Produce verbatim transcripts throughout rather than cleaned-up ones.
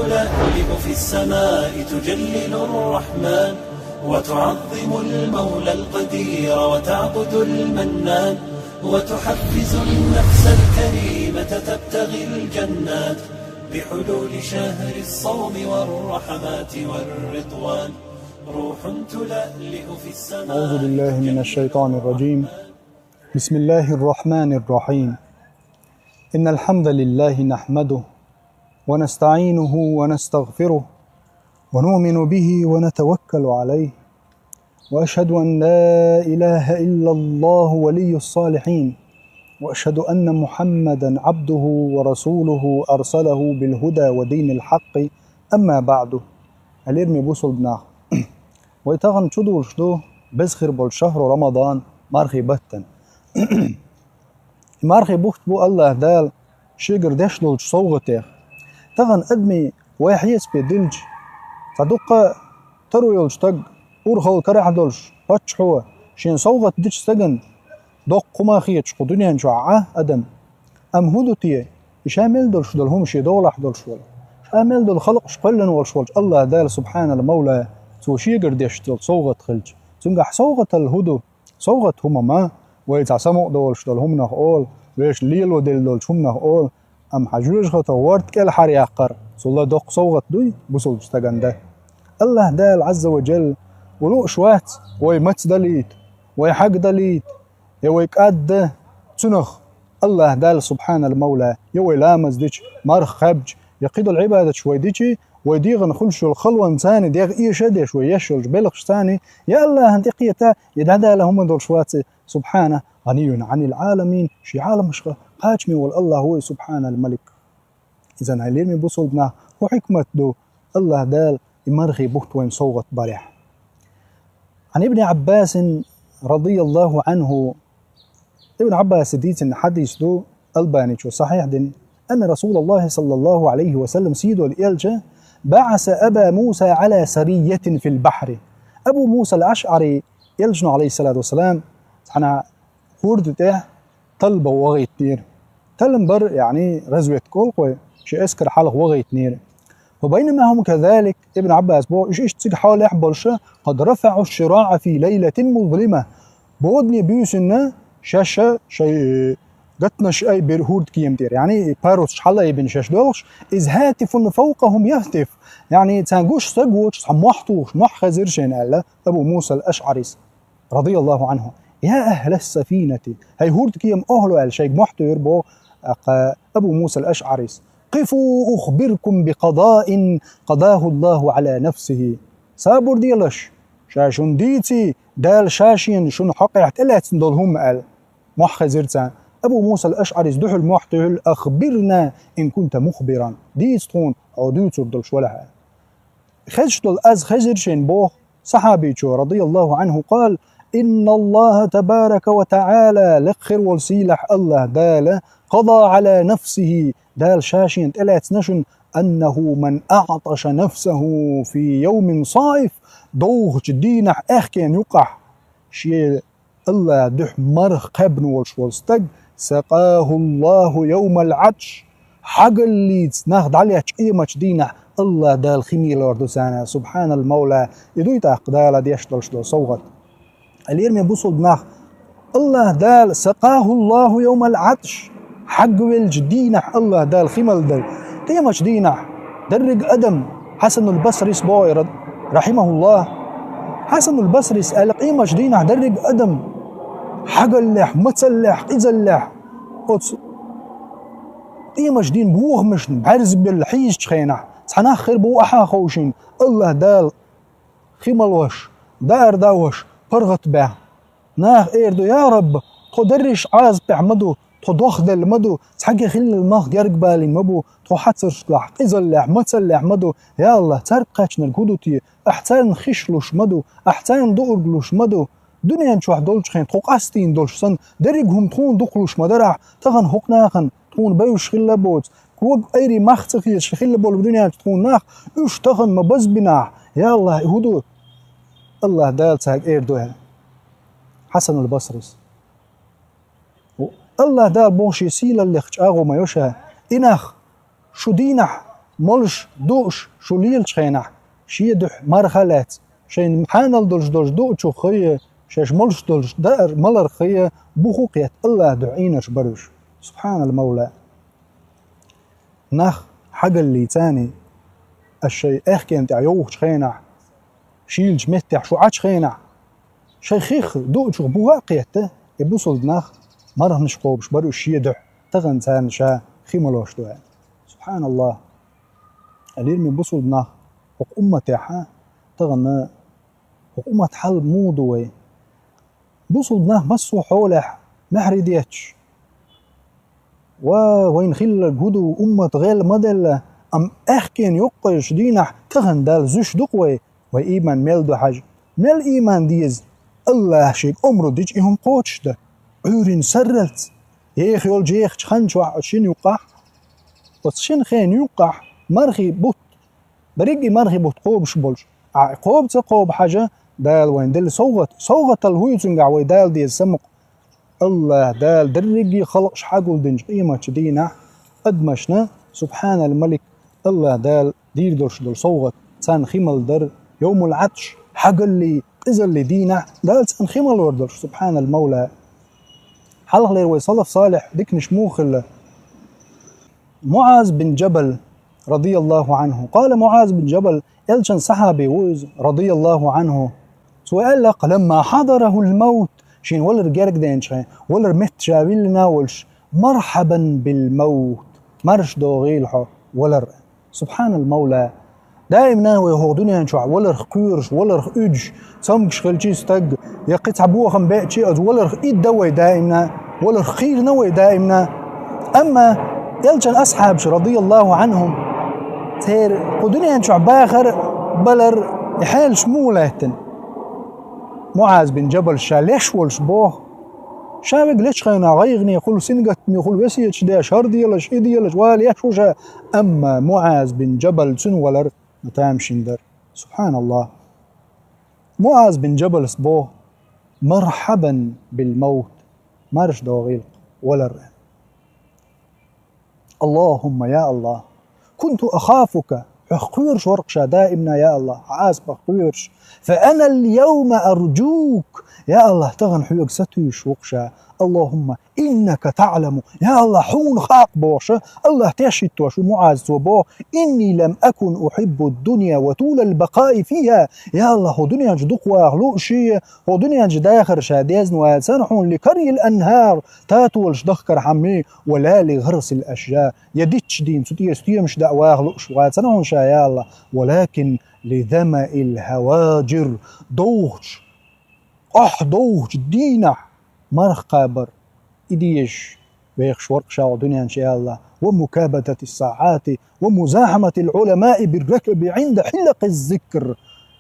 تلألئ في السماء تجلل الرحمن، وتعظم المولى القدير وتعبد المنان، وتحفز النفس الكريمة تبتغي الجنات بحلول شهر الصوم والرحمات والرضوان. روح تلألئ في السماء. أعوذ بالله من الشيطان الرجيم. بسم الله الرحمن الرحيم. إن الحمد لله نحمده ونستعينه ونستغفره ونؤمن به ونتوكل عليه، وأشهد أن لا إله إلا الله ولي الصالحين، وأشهد أن محمدا عبده ورسوله أرسله بالهدى ودين الحق. أما بعد. Хьалерме бусулба нах. Вай тахана чудолуш ду беза хир болчу шахру Рамадан, мархий баттана. И мархий бутт бу АллахӀ Дала шегара деш долчу совгӀатех. Тахана адамийн вай хьесапе дилча, цхьа дуккха а таро йолчу стаг, урхалла карахь долуш, паччахьо шен совгӀат дича стагана, доккха хӀума хеташ кху дуьнен чохь Ӏа адам. Амма хӀун ду те, и ша мел долуш долу хӀума шен догӀлахь долуш волу, ша мел долу халкъаш кхоьллина волуш волчу АллахӀ Дала субхьанал мавла, цо шегара деш долу совгӀат хилча, цуьнгахь совгӀаталла хӀун ду? СовгӀат хӀума ма, вай цхьа самукъа долуш долу хӀуманах олу, вешан лело делла долчу хӀуманах олу, амма хьан жоьжахатах ворта кӀелхьара яккхар, цул а доккха совгӀат дуй бусулба стагана дан? АллахӀ Дала Ӏазза ва Джалла, ву лууш вац, вай маца далийта, вай хьаг далийта, я вай кӀад дан, цунах АллахӀ Дала субхьанал мавла, я вай ламаз дича, марха кхаьбча, я кхидолу Ӏибадаташ вай дичи, вай дегӀана хуьлуш йолу халонца а, дегӀ эша а деш, вай еш йолчу белхашца а, я АллахӀана тӀекхета, я дӀадала хӀума долуш вац и, субхьана, гӀанийюн Ӏанил Ӏаламин, шен Ӏаламашха кхачаме волу АллахӀ ву и, субхьанал малик. Иза хьалерме бусулба нах, хӀун хьикмат ду АллахӀ Дала и мархий бутт вайна совгӀат барехь? Ӏан Ибни Ӏаббасин, радияллаху Ӏанху, Ибн Ӏаббаса дийцина хьадис ду, Албаничо сахьихь дина, анна Расулаллахи саллаллаху Ӏалайхи ва саллам, сийдолу элча, баӀаса Аба Муса Ӏала сарийятин фил бахьри. Абу Муса ал-АшӀари элчано, Ӏалайхиссалату вассалам, цхьана хӀорда тӀехь талба вахийтинера. Талам бар, яъни разведка олу кхой, шен эскар хьалха вахийтинера. Фа байнама хӀум казалик, Ибн Ӏаббас боху, уьш иштта цига хьолехь болуша, къад рафаӀу шираа фи лайлатин музлима. Бодане буьйсанна шаьш шайн, э, гатанаш айбира хӀордкема тӀера, яъни парусаш хьалаайбина шаьш доьлхуш, из хӀатифун фавкъахум яхтиф, яъни царна гуш стаг воцуш цхьа мохь тухуш, мохь хезира шайна аьлла Абу Муса ал-АшӀарис, радияллаху Ӏанху. Я ахӀлас сафинати, хӀай хӀордкема охӀла, аьлла шайга мохь туьйхира боху, а, кха, Абу Муса ал-АшӀарис. Къифу ухбиркум би къадаин къадаху Аллаху Ӏала нафсихи. Сабур делаш, ша шуна дийций, Дала ша шена шуна хьокъехь тӀелаьцна долу хӀума аьлла. Мохь хезира царна. Абу Муса ал-АшӀарис дуьхьал мохь туьйхира, ахбирна ин кунта мухбиран. Дийца тхуна, хьо дуьйцур долуш валахь аьлла. Хезаш долу аз хезира шайна боху сахьабичо, радияллаху Ӏанху, къала: «Инналлаха табарака ва таӀала», лекха хир волу сийлахь АллахӀ Дала, «къада Ӏала нафсихи», Дала ша шена тӀелаьцна шуна, «аннаху ман аӀташа нафсаху фи явмин саиф», довхачу дийнахь аьхкенан юккъахь шен АллахӀ дуьхьа марха кхаьбна волуш волу стаг, «сакъаху Аллаху явмал Ӏатш», хьагаллица нах дӀалечу къематчу дийнахь АллахӀ Дала хи мелор ду царна, субхьанал мавла, и дуй тӀаккха Дала деш долуш долу совгӀат. Лераме бусулба нах, АллахӀ Дала, «сакъаху Аллаху явмал Ӏатш», хьагвеллачу дийнахь АллахӀ Дала хи мелла дара. Къематчу дийнахь дерриг адам, Хьасанул Басрис боху, рахьимахуллах, Хьасанул Басрис аьлла, къематчу дийнахь дерриг адам хьагаллехь, мацаллехь, къизаллехь, оцу къематчу дийнан бохамашна бӀаьрзабелла хьийзачу хенахь, цхьа нах хир бу ахьа а ховшийна, АллахӀ Дала хи малош, даар давош, паргӀат баьхна. Наха эр ду: «Я Рабба, тхо дерриш Ӏазапехь ма ду, тхо дохделла ма ду, цхьаьнгге хиллал мах герга балийна ма бу, тхо хьацаршкахь, къизаллехь, мацаллехь ма ду. Я АллахӀ, цаьрга кхаьчнарг хӀун ду те? Ахь царна хиш луш ма ду, ахь царна дуург луш ма ду. Дуьнен чохь долчу хенахь тхо къастийна долуш санна, дерриг хӀума тхуна дукха луш ма дара ахь, тахана хӀокху нахана тхуна бевзаш хилла а боцу, кога айрий мах ца хеташ хилла болу дуьнен чу тхуна нах, уьш тахана ма базбина ахь, я АллахӀ, и хӀун ду?» АллахӀ Дала цаьрга эр ду аьлла Хьасанул Басрис. АллахӀ Дала боху шен сийлаллех чӀагӀо ма йо ша, и нах шу дийнахь молуш, дууш шу лелачу хенахь, шен дуьхьа марха а лаьцна, шайна хьанал долуш долчу дуучух хӀийа, шаьш молуш долчу даар маларх хӀийа, буху а кхетта АллахӀан дуьхьа Ӏийнарш бара уьш. Субхьанал Мавла. Нах хьагаллий царний, аш шайн аьхкенна тӀехь йовхачу хенахь, шийлачу меттехь шу Ӏачу хенахь, шайн хих дуучух буху а кхетта, и бусулба нах марханаш кхобуш бара уьш шен дуьхьа, тахана царна ша хи малош ду аьлла. Субхьаналлахь. Лераме бусулба нах, хӀокху умматехь а, тахана хӀокху уммат хьал муха ду вай? Бусулба нах массо а хьолехь маьхьарий детташ, ва вайна хилларг хӀун ду, уммат гӀел ма делла, амма аьхкенан йоккхачу дийнахь тахана Далла зуьйш ду-кх вай, вай ийман мел ду хьажа, мел ийман деза, АллахӀа шега омра дича и хӀума кхочушдан, Ӏуьйренан сарралц, еха йолчу ехачу хан чохь оцу шина юккъахь, оцу шина хенан юккъахь мархий бутт, берриг и мархий бутт кхобуш болчу, ахь кхоба ца кхоба хьажа, Дала вайна делла совгӀат, совгӀаталла хӀун ю цуьнгахь вай Дала деза самукъа? АллахӀ Дала дерриге халкъаш хьагулдинчу къематчу дийнахь адамашна, Субхьанал Малик, АллахӀ Дала дийр долуш долу совгӀат, царна хи малдар, йовмул Ӏаташ, хьагаллий, къизаллий дийнахь Дала царна хи малор долуш, Субхьанал Мавла. Хьалхалера вай салаф салихь диканаш муха хилла? МуӀаз бин Джабал, радияллаху Ӏанху. Къала МуӀаз бин Джабал, элчан сахьаби ву иза, радияллаху Ӏанху. Цо аьлла-кх: «Ламма хьадарахул маут», шен валар герга деанчхье, валар метта ша виллина а волуш: «Мархьабан бил маут», марша догӀийла хьо, валар. Субхьанал Мавла. Даимна вай хӀокху дуьнен чохь валарх кхоьруш, валарх уьдуш, цомгуш хилчий стаг, я кхин цхьа бохам беачий, оцу валарх идда вай даимна, валарх кхийрина вай даимна. Амма элчан асхьабаш, радияллаху Ӏанхум, церан кху дуьнен чохь бахар, балар, и хьелаш муха лаьттина? МуӀаз бин Джабал ша леш волуш боху, ша вега лечу хенахь гӀайгӀане хуьлу, сингаттаме хуьлу, весеташ деш, хӀара делаш, и делаш, вала еш ву ша, амма МуӀаз бин Джабал цуьнан валар ма тамашийна дара. Субхьаналлахь. МуӀаз бин Джабалс боху: «Мархьабан бил маут», марша догӀийла валар. Аллахумма, я Аллах, кунту ахафука, хьох кхоьруш вара-кх ша даимна, я Аллах, хьан Ӏазапах кхоьруш. Фа ана ал-йовма арджук, я Аллах, тахана хьоьга сатуьйсуш ву-кх ша. Аллахумма иннака таъламу, я Аллах, хьуна хаьа-кх, бохуш, Аллах теш хӀиттош ву МуӀаз, цо боху: «Инни лам акун ухьиббу ад-дунья ва тулал бакъаи фиха». Я Аллах, хӀокху дуьнен чу дукха ваха лууш, хӀокху дуьнен чу дахар ша дезна вацара хьуна, ли карйил анхӀар, татолаш дахкархьама, ва ла ли гӀарсил ашжар, я дитташ дийна цу тӀера стоьмаш даа ваха лууш вацара хьуна ша, я Аллах, валакин ли замаил хӀаваджир, довхачу, къохь довхачу дийнахь марха кхабар, и дезаш вехаш вара-кх ша хӀокху дуьнен чу, я Аллах, ва мукабадатис саӀати, ва музахьаматил Ӏуламаи бир ракаби Ӏинда хьилакъиз зикр.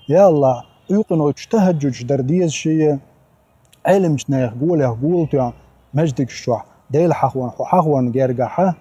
Я Аллах, къуьйкъинойчу тахӀаджудаш дар дезаш, Ӏеламчу нехан голех гола тоьхна, маьждигаш чохь Дела хьахорна, хьо хьахорна гергахь,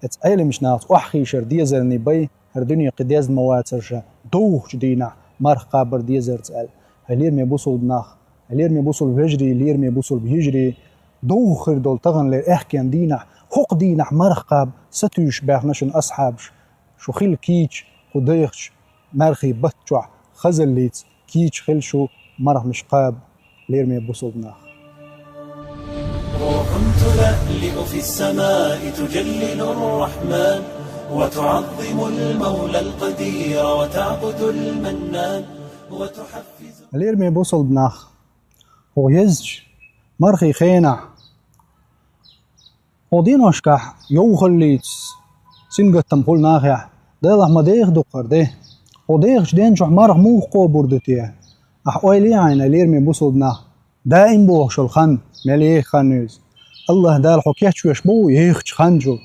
эца Ӏеламчу нахаца охьахийшар дезарний бай, хӀара дуьне кхин дезна ма вацара ша, довхачу дийнахь марха кхабар дезарца аьлла. ХӀай лераме бусулба нах, хӀай лераме бусулба вежарий, лераме бусулба йижарий, довха хир долу таханлера аьхкенан дийнахь, хӀокху дийнахь марха кхаба сатуьйсуш баьхна шуна асхьабаш, шу хила кийча кху дайхачу мархий батта чохь хазаллица, кийча хила шу марханаш кхаба, лераме бусулба нах. روح تلألئ في السماء تجلل الرحمن، وتعظم المولى القدير وتعبد المنان، وتحفز. Лераме бусулба нах, хӀокху езачу мархий хенахь, хӀокху деношкахь йовхаллица сингаттам хуьлу нахехь, Делахь ма деха ду-кх хӀара де. Хьо дехачу ден чохь марха муха кхобур ду те? Ахь ойла е хьайна, лераме бусулба нах, даим бохуш йолу хан, мел еха хан ю иза. Аллах Дала хьо кечвеш бу ехачу хан чу.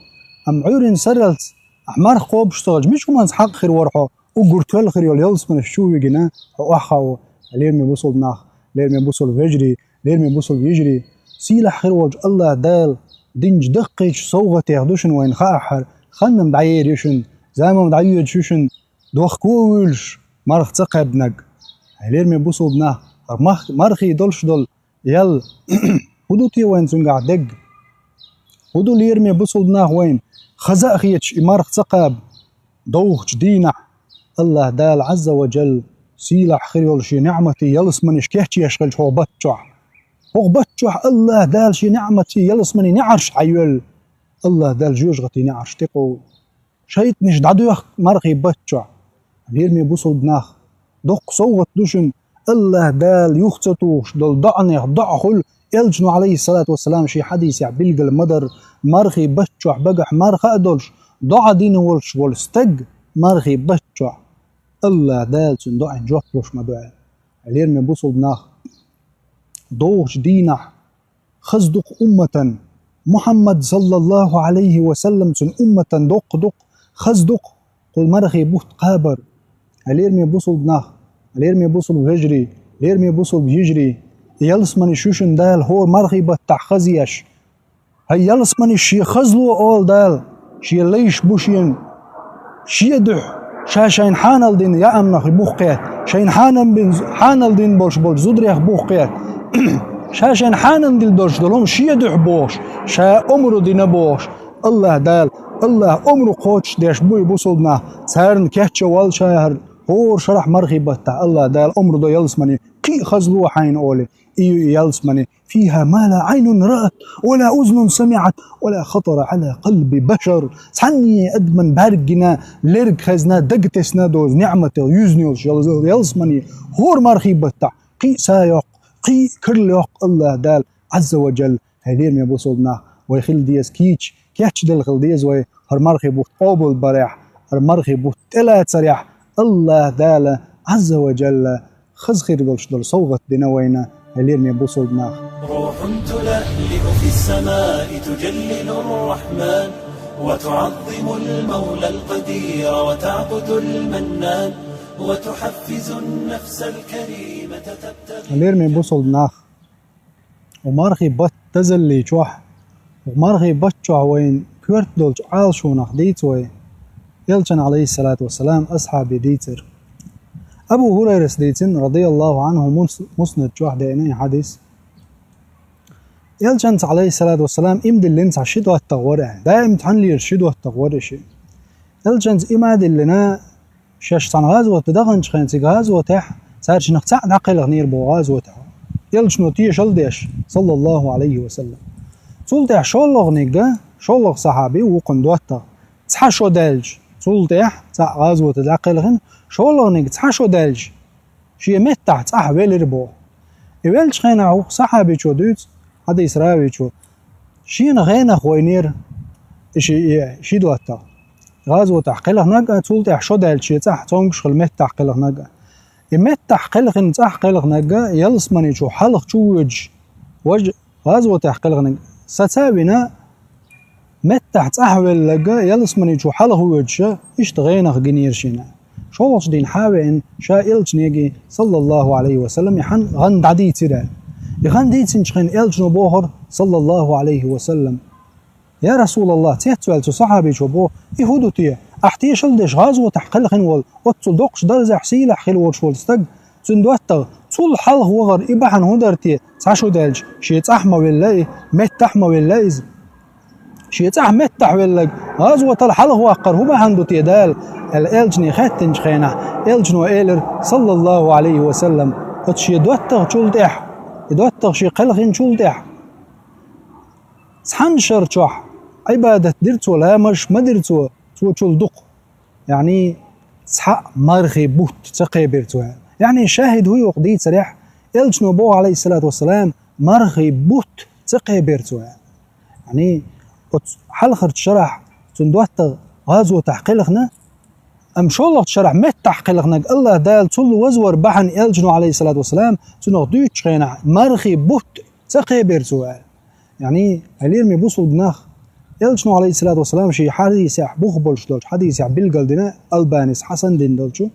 Амма Ӏуьйренан сарралц ахь марха кхобуш ца хилча, мича хӀуманца хьакъ хир вара хьо, уггар тоьлла хир йолу ялсаманаш чу а вигина, хьо охьахаа ву, лераме бусулба нах, лераме бусулба вежарий, лераме бусулба йижарий, сийлахь хир волчу Аллах Дала динчу даккхийчу совгӀатех ду шуна вайна хаахьара, хан-м дӀаер ю шуна, зама-м дӀайоьдуш ю шуна, дохко а вуьйлуш, марха ца кхаьбнарг. Хьай лераме бусулба нах, хӀара мах-, мархий долуш долу ял, хӀун ду те вайна цуьнгахь дегга? ХӀун ду, лераме бусулба нах, вайна хаза а хеташ и марха ца кхаба? довхачу дийнахь АллахӀ Дала Ӏазза ва Джалла сийлахь хир йолу шен ниӀматийн ялсаманеш кечъеш хилча хӀокху баттахь чохь. ХӀокху баттахь чохь АллахӀ Дала шен ниӀматийн ялсаманийн неӀарш хьайоьллу. АллахӀ Дала жоьжахатин неӀарш тӀекъовлу. ШайтӀанаш дӀадоьхку мархийн баттахь чохь. Лераме бусалба нах, доккха совгӀат ду шуна, АллахӀ Дала юха ца тухуш долу доӀанех доӀа хуьлу, элчано, Ӏалайхиссалату вассалам, шен хьадисехь билгал ма-дарра, мархийн баттахь чохь багахь марха а долуш, доӀа дина волуш волу стаг мархийн баттахь чохь АллахӀ Дала цуьнан доӀанна жоп луш ма ду аьлла. Лераме бусалба нах, довхачу дийнахь хаза ду-кх умматан, Мухьаммад, саллаллаху Ӏалайхи ва саллам, цуьнан умматан доккха ду-кх, хаза ду-кх кху мархийн бутт кхабар. Лераме бусалба нах, лераме бусалба вежарий, лераме бусалба йижарий, ялсаманеш ю шуна Дала хӀора мархийн баттахь хазъеш. ХӀай ялсаманеш, шен хазло олу Дала, шен лайш бу шена, шен дуьхьа, ша шайна хьанал дина яамнах бух кхетта, шайна хьанал бин-, хьанал дина болуш болчу зударех бух кхетта, ша шайна хьанал дина долуш долу хӀума шен дуьхьа бохуш, ша омра дина бохуш, АллахӀ Дала, АллахӀа омра кхочушдеш бу и бусалба нах, царна кечъян воллу ша хӀара хӀора шарахь мархийн баттахь, АллахӀ Дала омра до ялсамане, кхин а хазло хьайна олий, и ю и ялсамане, فيها ما لا عين رأت ولا أذن سمعت ولا خطر على قلب بشر. Цхьанне адаман бӀаьрг гина, лерг хезна, дага тесна доцу ниӀматех юьзна йолуш йол-, ялсамане, хӀора мархийн баттахь кхин а са йоккху, кхин а карла йоккху АллахӀ Дала, Ӏазза ва Джалла. ХӀай лераме бусалба нах, вай хила деза кийча, кечделла хила деза вай хӀара мархийн бутт къобалбарехь, хӀара мархийн бутт тӀелацарехь, АллахӀ Дала, Ӏазза ва Джалла, хаза хир долуш долу совгӀат дина вайна, хӀай лераме бусалба нах. روح تلألئ في السماء تجلل الرحمن، وتعظم المولى القدير وتعبد المنان، وتحفز النفس الكريمة تبتغي. Лераме бусалба нах, хӀокху мархийн баттан дазалли чохь, хӀокху мархийн баттахь чохь вайна коьрта долчу Ӏалашонах дийца вай, элчан, Ӏалайхиссалату вассалам, асхьабий дийцира. Абу ХӀурайрас дийцина, радияллаху Ӏанху, мус-, муснад чохь деана и хьадис. Элчанца, Ӏалайхиссалату вассалам, иман диллина цхьа ши доттагӀа вара аьлла. Даим цхьаьна лелаш ши доттагӀа вара и ши. Элчанца иман диллина, шаьш цхьана гӀазоте даханчу хенахь, цигахь гӀазотехь цаьршиннах цхьаъ дӀакхелхинера боху гӀазотехь, элчано тешалла деш, саллаллаху Ӏалайхи ва саллам. Цул тӀаьхьа шолгӀаниг, шолгӀа сахьаби ву кхуьнан доттагӀа. Цхьа шо даьлча, цул тӀаьхьа цхьаъ гӀазоте дӀакхелхина, шолгӀаниг цхьа шо даьлча, шен меттахь цӀахь велира боху. И веллачу хенахь хӀокху сахьабичо дуьйцу, хьадис равичо, шена гӀенах вайнера и ши, и ши доттагӀа. ГӀазотехь кхелхинарг а, цул тӀаьхьа шо даьлча шен цӀахь цомгуш хилла меттахь кхелхинарг а. И меттахь кхелхина, цӀахь кхелхинарг а ялсамани чу хьалха чу воьдуш, важа гӀазотехь кхелхинарг саца а вина, меттахь цӀахь велларг а ялсамани чу хьалха воьдуш, иштта гӀенах гинера шена. ШолгӀачу дийнахь а веана, ша элчанега, саллаллаху Ӏалайхи ва саллам, и хан, гӀан дӀадийцира. И хан дийцинчу хенахь элчано бохура, саллаллаху Ӏалайхи ва саллам: «Я Расулаллах», цецваьлла цу сахьабичо боху: «И хӀун ду те? Ахь тешалла деш гӀазотехь кхелхина волу, оццул доккхачу дарзехь, сийлахь хила волуш волу стаг, цуьнан доттагӀа цул хьалха вахар и бахьана хӀун дара те? Цхьа шо даьлча, шен цӀахь ма велла и, меттахь ма велла иза. Шен цӀахь меттахь велларг гӀазотал хьалха ваккхар хӀун бахьана ду те Дала?» — аьлла, элчане хаьттинчу хенахь, элчано элира, саллаллаху Ӏалайхи ва саллам: «Оцу шен доттагӀчул тӀаьхьа, и доттагӀа шен кхелхинчул тӀаьхьа цхьана шара чохь Ӏибадат дира цо, ламазаш ма дира цо, цо чул дукха». Яъни, цхьаъ мархи бутт ца кхебира цо аьлла. Яъни, шахӀид хӀун ю хӀокху дийцарехь, элчано боху, Ӏалайхиссалату вассалам, мархи бутт ца кхебира цо аьлла. Яъни, оцу хьалхарчу шарахь цуьнан доттагӀа гӀазотехь кхелхина, амма шолгӀачу шарахь меттахь кхелхинарг АллахӀ Дала цул вазвар бахьана элчано, Ӏалайхиссалату вассалам, цунах дуьйцучу хенахь мархи бутт ца кхебира цо аьлла. Яъни, хьалераме бусулба нах, элчано, Ӏалайхиссалату вассалам, шен хьадисехь, бух болуш долчу хьадисехь билгалдина, Албанис хьасан дина долчу.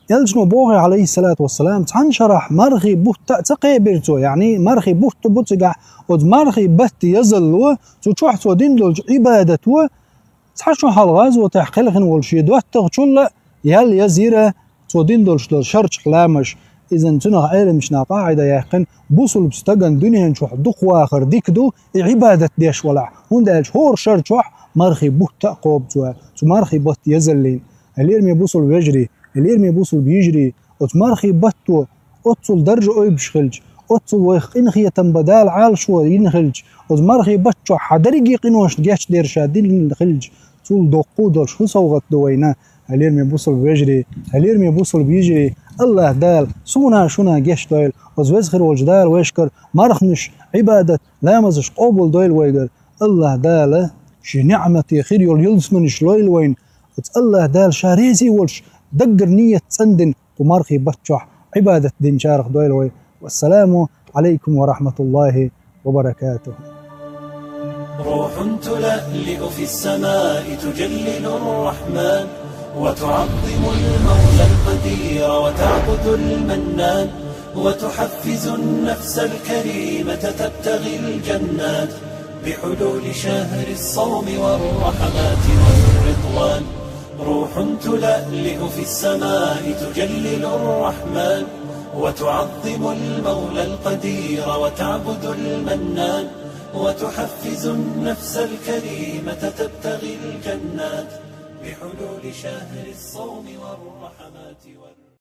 Элчано боху, Ӏалайхиссалату вассалам, цхьана шарахь мархи бутт а ца кхебира цо, яъни, мархи бутт бу цигахь, оцу мархи баттан язалло, цу чохь цо дина долчу Ӏибадато, цхьа шо хьалха гӀазотехь кхелхина волу шен доттагӀчул а ял язйира цо дина долуш долу шарчех ламазаш. Иза цунах Ӏеламнаха къаӀида яьккхина, бусулба стагана дуьнен чохь дукха вахар дика ду, и Ӏибадат деш валахь, хӀунда аьлча хӀора шар чохь Мархий бутт а кхобу цо, цу мархий бутт езаллин. Хьалераме бусулба вежарий, хьалераме бусулба йижарий, оцу мархий батто оццул даржа ойбуш хилча, оццул вайх къинхетам бан Дала Ӏалашо йина хилча, оцу мархий бутт чохь хьан дерриге къиношна гечдер ша дина хилча, цул доккху долуш хӀун совгӀат ду вайна? Хьалераме бусулба вежарий, хьалераме бусулба йижарий, АллахӀ Дала суна а шуна а гечдойла, оцу веза хир волчу Дала вайшкара марханаш, Ӏибадат, ламазаш къобалдойла вайгара. АллахӀ Дала шен ниӀмате хир йолу ялсаманеш лойла вайна. Оцу АллахӀ Дала ша реза волуш, даггара нийят цӀандина, кху мархий бутт чохь Ӏибадат динчарах дойла вай. Вассаламу Ӏалайкум ва рахьматуллахӀи ва баракатухӀ. روح تلألئ في السماء تجلل الرحمن، وتعظم المولى القدير وتعبد المنان، وتحفز النفس الكريمة تبتغي الجنات بحلول شهر الصوم والرحمات والرضوان. روح تلألئ في السماء تجلل الرحمن، وتعظم المولى القدير وتعبد المنان، وتحفز النفس الكريمة تبتغي الجنات بحلول شهر الصوم والرحمات والرضوان.